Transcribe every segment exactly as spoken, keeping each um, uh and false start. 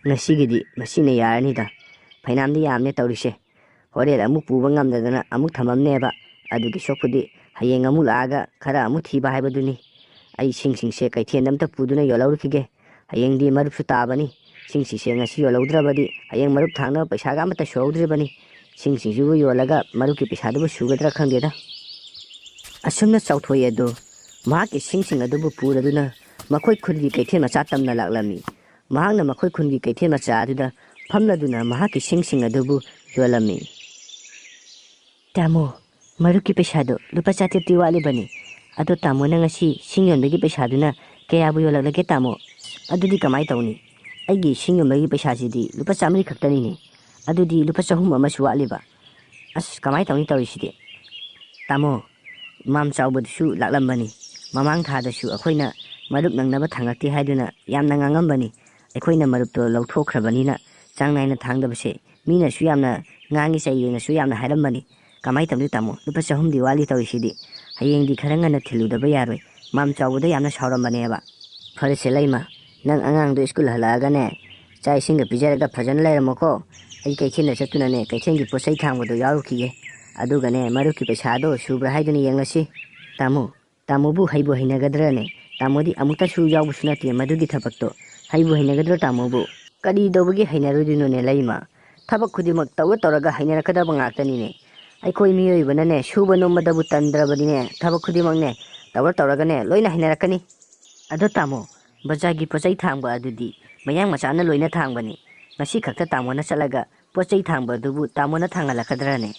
ꯉꯁꯤꯒꯤꯗꯤ ꯃꯁꯤꯅ ꯌꯥꯔꯅꯤꯗ꯫ ꯐꯩꯅꯥꯝꯗꯤ ꯌꯥꯝꯅꯦ ꯇꯧꯔꯤꯁꯦ꯫ ꯍꯣꯔꯦꯟ ꯑꯃꯨꯛ ꯄꯨꯕ ꯉꯝꯗꯗꯅ ꯑꯃꯨꯛ ꯊꯝꯃꯝꯅꯦꯕ꯫ ꯑꯗꯨꯒꯤ ꯁꯣꯛꯄꯨꯗꯤ ꯍꯌꯦꯡ ꯑꯃꯨꯛ ꯂꯥꯛꯑꯒ ꯈꯔ ꯑꯃꯨꯛ ꯊꯤꯕ ꯍꯥꯏꯕꯗꯨꯅꯤ꯫ ꯑꯩ ꯁꯤꯡꯁꯤꯡꯁꯦ ꯀꯩꯊꯦꯜꯗ ꯑꯝꯇ ꯄꯨꯗꯨꯅ ꯌꯣꯜꯍꯧꯔꯨꯈꯤꯒꯦ꯫ ꯍꯌꯦꯡꯗꯤ ꯃꯔꯨꯞꯁꯨ ꯇꯥꯕꯅꯤ꯫ ꯁꯤꯡꯁꯤꯡꯁꯦ ꯉꯁꯤ ꯌꯣꯜꯍꯧꯗ꯭ꯔꯕꯗꯤ ꯍꯌꯦꯡ ꯃꯔꯨꯞ ꯊꯥꯡꯅꯕ ꯄꯩꯁꯥꯒ ꯑꯃꯠꯇ ꯁꯨꯍꯧꯗ꯭ꯔꯤꯕꯅꯤ꯫ ꯁꯤꯡꯁꯤꯡꯁꯤꯕꯨ ꯌꯣꯜꯂꯒ ꯃꯔꯨꯞꯀꯤ ꯄꯩꯁꯥꯗꯨꯕꯨ ꯁꯨꯒꯗ꯭ꯔꯥ ꯈꯪꯗꯦꯗ꯫ ꯑꯁꯨꯝꯅ ꯆꯥꯎꯊꯣꯏ ꯑꯗꯨ ꯃꯍꯥꯛꯀꯤ ꯁꯤꯡꯁꯤꯡ ꯑꯗꯨꯕꯨ ꯄꯨꯔꯗꯨꯅ ꯃꯈꯣꯏ ꯈꯨꯟꯒꯤ ꯀꯩꯊꯦꯜ ꯃꯆꯥ ꯇꯝꯅ ꯂꯥꯛꯂꯝꯃꯤ꯫ ꯃꯍꯥꯛꯅ ꯃꯈꯣꯏ ꯈꯨꯟꯒꯤ ꯀꯩꯊꯦꯜ ꯃꯆꯥ ꯑꯗꯨꯗ ꯐꯝꯂꯗꯨꯅ ꯃꯍꯥꯛꯀꯤ ꯁꯤꯡꯁꯤꯡ ꯑꯗꯨꯕꯨ ꯌꯣꯜꯂꯝꯃꯤ꯫ "ꯇꯥꯃꯣ, ꯃꯔꯨꯞꯀꯤ ꯄꯩꯁꯥꯗꯣ ꯂꯨꯄꯥ ꯆꯥꯇ꯭ꯔꯦꯠꯇꯤ ꯋꯥꯠꯂꯤꯕꯅꯤ꯫ ꯑꯗꯣ ꯇꯥꯃꯣꯅ ꯉꯁꯤ ꯁꯤꯡ ꯌꯣꯟꯕꯒꯤ ꯄꯩꯁꯥꯗꯨꯅ ꯀꯌꯥꯕꯨ ꯌꯣꯜꯂꯛꯂꯒꯦ ꯇꯥꯃꯣ?" "ꯑꯗꯨꯗꯤ ꯀꯃꯥꯏ ꯇꯧꯅꯤ? ꯑꯩꯒꯤ ꯁꯤꯡ ꯌꯣꯟꯕꯒꯤ ꯄꯩꯁꯥꯁꯤꯗꯤ ꯂꯨꯄꯥ ꯆꯥꯃꯔꯤ ꯈꯛꯇꯅꯤꯅꯦ꯫ ꯑꯗꯨꯗꯤ ꯂꯨꯄꯥ ꯆꯍꯨꯝ ꯑꯃꯁꯨ ꯋꯥꯠꯂꯤꯕ꯫ ꯑꯁ, ꯀꯃꯥꯏ ꯇꯧꯅꯤ ꯇꯧꯔꯤꯁꯤꯗꯤ?" "ꯇꯥꯃꯣ, ꯃꯥꯝ ꯆꯥꯎꯕꯗꯨꯁꯨ ꯂꯥꯛꯂꯝꯕꯅꯤ꯫ ꯃꯃꯥꯡ ꯊꯥꯗꯁꯨ ꯑꯩꯈꯣꯏꯅ ꯃꯔꯨꯞ ꯅꯪꯅꯕ ꯊꯥꯡꯉꯛꯇꯦ ꯍꯥꯏꯗꯨꯅ ꯌꯥꯝꯅ ꯉꯥꯡꯉꯝꯕꯅꯤ꯫ ꯑꯩꯈꯣꯏꯅ ꯃꯔꯨꯞꯇꯣ ꯂꯧꯊꯣꯛꯈ꯭ꯔꯕꯅꯤꯅ ꯆꯥꯡ ꯅꯥꯏꯅ ꯊꯥꯡꯗꯕꯁꯦ ꯃꯤꯅꯁꯨ ꯌꯥꯝꯅ ꯉꯥꯡꯉꯤ ꯆꯩꯌꯦꯅꯁꯨ ꯌꯥꯝꯅ ꯍꯥꯏꯔꯝꯕꯅꯤ꯫ ꯀꯃꯥꯏ ꯇꯧꯅꯤ ꯇꯥꯃꯣ? ꯂꯨꯄꯥ ꯆꯍꯨꯝꯗꯤ ꯋꯥꯠꯂꯤ ꯇꯧꯔꯤꯁꯤꯗꯤ꯫ ꯍꯌꯦꯡꯗꯤ ꯈꯔ ꯉꯟꯅ ꯊꯤꯜꯂꯨꯗꯕ ꯌꯥꯔꯣꯏ꯫ ꯃꯥꯝ ꯆꯥꯎꯕꯗ ꯌꯥꯝꯅ ꯁꯥꯎꯔꯝꯕꯅꯦꯕ꯫" "ꯐꯔꯦꯁꯦ ꯂꯩꯃ, ꯅꯪ ꯑꯉꯥꯡꯗꯣ ꯁ꯭ꯀꯨꯜ ꯍꯜꯂꯛꯑꯒꯅꯦ ꯆꯥꯛ ꯏꯁꯤꯡꯒ ꯄꯤꯖꯔꯒ ꯐꯖꯅ ꯂꯩꯔꯝꯃꯣꯀꯣ꯫ ꯑꯩ ꯀꯩꯊꯦꯜꯗ ꯆꯠꯇꯨꯅꯅꯦ ꯀꯩꯊꯦꯜꯒꯤ ꯄꯣꯠ ꯆꯩ ꯊꯥꯡꯕꯗꯣ ꯌꯥꯎꯔꯨꯈꯤꯒꯦ꯫ ꯑꯗꯨꯒꯅꯦ ꯃꯔꯨꯞꯀꯤ ꯄꯩꯁꯥꯗꯣ ꯁꯨꯕ꯭ꯔꯥ ꯍꯥꯏꯗꯨꯅ ꯌꯦꯡꯉꯁꯤ꯫" "ꯇꯥꯃꯣ, ꯇꯥꯃꯣꯕꯨ ꯍꯩꯕꯨ ꯍꯩꯅꯒꯗ꯭ꯔꯅꯦ? ꯇꯥꯃꯣꯗꯤ ꯑꯃꯨꯛꯇꯁꯨ ꯌꯥꯎꯕꯁꯨ ꯅꯠꯇꯦ ꯃꯗꯨꯒꯤ ꯊꯕꯛꯇꯣ꯫ ꯍꯩꯕꯨ ꯍꯩꯅꯒꯗ꯭ꯔꯣ ꯇꯥꯃꯣꯕꯨ?" "ꯀꯔꯤ ꯇꯧꯕꯒꯤ ꯍꯩꯅꯔꯣꯏꯗꯣꯏꯅꯣꯅꯦ ꯂꯩꯃ? ꯊꯕꯛ ꯈꯨꯗꯤꯡꯃꯛ ꯇꯧꯔ ꯇꯧꯔꯒ ꯍꯩꯅꯔꯛꯀꯗꯕ ꯉꯥꯛꯇꯅꯤꯅꯦ꯫ ꯑꯩꯈꯣꯏ ꯃꯤꯑꯣꯏꯕꯅꯅꯦ ꯁꯨꯕ ꯅꯣꯝꯕꯗꯕꯨ ꯇꯟꯗ꯭ꯔꯕꯗꯤꯅꯦ ꯊꯕꯛ ꯈꯨꯗꯤꯡꯃꯛꯅꯦ ꯇꯧꯔ ꯇꯧꯔꯒꯅꯦ ꯂꯣꯏꯅ ꯍꯩꯅꯔꯛꯀꯅꯤ꯫" "ꯑꯗꯣ ꯇꯥꯃꯣ, ꯕꯖꯥꯔꯒꯤ ꯄꯣꯠ ꯆꯩ ꯊꯥꯡꯕ ꯑꯗꯨꯗꯤ ꯃꯌꯥꯡ ꯃꯆꯥꯅ ꯂꯣꯏꯅ ꯊꯥꯡꯕꯅꯤ꯫ ꯉꯁꯤ ꯈꯛꯇ ꯇꯥꯃꯣꯅ ꯆꯠꯂꯒ ꯄꯣꯠ ꯆꯩ ꯊꯥꯡꯕ ꯑꯗꯨꯕꯨ ꯇꯥꯃꯣꯅ ꯊꯥꯡꯍꯜꯂꯛꯀꯗ꯭ꯔꯅꯦ?"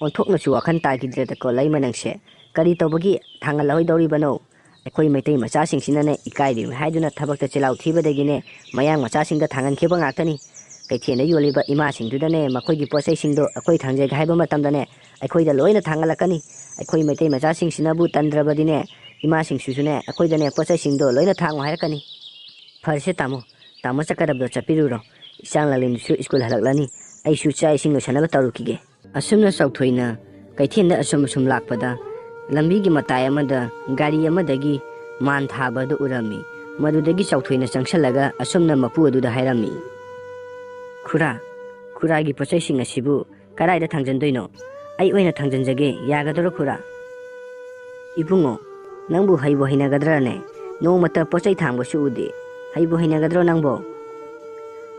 "ꯑꯣꯟꯊꯣꯛꯅꯁꯨ ꯋꯥꯈꯜ ꯇꯥꯈꯤꯗ꯭ꯔꯦꯗꯀꯣ ꯂꯩꯃ ꯅꯪꯁꯦ꯫ ꯀꯔꯤ ꯇꯧꯕꯒꯤ ꯊꯥꯡꯍꯜꯂꯛꯑꯣꯏꯗꯧꯔꯤꯕꯅꯣ? ꯑꯩꯈꯣꯏ ꯃꯩꯇꯩ ꯃꯆꯥꯁꯤꯡꯁꯤꯅꯅꯦ ꯏꯀꯥꯏꯔꯤꯕꯅꯤ ꯍꯥꯏꯗꯨꯅ ꯊꯕꯛꯇ ꯆꯤꯜꯍꯥꯎ ꯊꯤꯕꯗꯒꯤꯅꯦ ꯃꯌꯥꯡ ꯃꯆꯥꯁꯤꯡꯗ ꯊꯥꯡꯍꯟꯈꯤꯕ ꯉꯥꯛꯇꯅꯤ꯫ ꯀꯩꯊꯦꯜꯗ ꯌꯣꯜꯂꯤꯕ ꯏꯃꯥꯁꯤꯡꯗꯨꯗꯅꯦ ꯃꯈꯣꯏꯒꯤ ꯄꯣꯠ ꯆꯩꯁꯤꯡꯗꯣ ꯑꯩꯈꯣꯏ ꯊꯥꯡꯖꯒꯦ ꯍꯥꯏꯕ ꯃꯇꯝꯗꯅꯦ ꯑꯩꯈꯣꯏꯗ ꯂꯣꯏꯅ ꯊꯥꯡꯍꯜꯂꯛꯀꯅꯤ꯫ ꯑꯩꯈꯣꯏ ꯃꯩꯇꯩ ꯃꯆꯥꯁꯤꯡꯁꯤꯅꯕꯨ ꯇꯟꯗ꯭ꯔꯕꯗꯤꯅꯦ ꯏꯃꯥꯁꯤꯡꯁꯤꯁꯨꯅꯦ ꯑꯩꯈꯣꯏꯗꯅꯦ ꯄꯣꯠ ꯆꯩꯁꯤꯡꯗꯣ ꯂꯣꯏꯅ ꯊꯥꯡꯉꯨ ꯍꯥꯏꯔꯛꯀꯅꯤ꯫" "ꯐꯔꯦꯁꯦ ꯇꯥꯃꯣ, ꯇꯥꯃꯣ ꯆꯠꯀꯗꯕꯗꯣ ꯆꯠꯄꯤꯔꯨꯔꯣ꯫ ꯏꯆꯥ ꯂꯥꯂꯦꯟꯗꯨꯁꯨ ꯁ꯭ꯀꯨꯜ ꯍꯜꯂꯛꯂꯅꯤ꯫ ꯑꯩꯁꯨ ꯆꯥꯛ ꯏꯁꯤꯡ ꯂꯣꯏꯁꯟꯅꯕ ꯇꯧꯔꯨꯈꯤꯒꯦ꯫" ꯑꯁꯨꯝꯅ ꯆꯥꯎꯊꯣꯏꯅ ꯀꯩꯊꯦꯜꯗ ꯑꯁꯨꯝ ꯑꯁꯨꯝ ꯂꯥꯛꯄꯗ ꯂꯝꯕꯤꯒꯤ ꯃꯇꯥꯏ ꯑꯃꯗ ꯒꯥꯔꯤ ꯑꯃꯗꯒꯤ ꯃꯥꯟ ꯊꯥꯕ ꯑꯗꯨ ꯎꯔꯝꯃꯤ꯫ ꯃꯗꯨꯗꯒꯤ ꯆꯥꯎꯊꯣꯏꯅ ꯆꯪꯁꯜꯂꯒ ꯑꯁꯨꯝꯅ ꯃꯄꯨ ꯑꯗꯨꯗ ꯍꯥꯏꯔꯝꯃꯤ, "ꯈꯨꯔꯥ, ꯈꯨꯔꯥꯒꯤ ꯄꯣꯠꯆꯩꯁꯤꯡ ꯑꯁꯤꯕꯨ ꯀꯗꯥꯏꯗ ꯊꯥꯡꯖꯟꯗꯣꯏꯅꯣ? ꯑꯩ ꯑꯣꯏꯅ ꯊꯥꯡꯖꯟꯖꯒꯦ, ꯌꯥꯒꯗ꯭ꯔꯣ ꯈꯨꯔꯥ?" "ꯏꯕꯨꯡꯉꯣ, ꯅꯪꯕꯨ ꯍꯩꯕꯨ ꯍꯩꯅꯒꯗ꯭ꯔꯅꯦ? ꯅꯣꯡꯃꯇ ꯄꯣꯠꯆꯩ ꯊꯥꯡꯕꯁꯨ ꯎꯗꯦ꯫ ꯍꯩꯕꯨ ꯍꯩꯅꯒꯗ꯭ꯔꯣ ꯅꯪꯕꯣ?"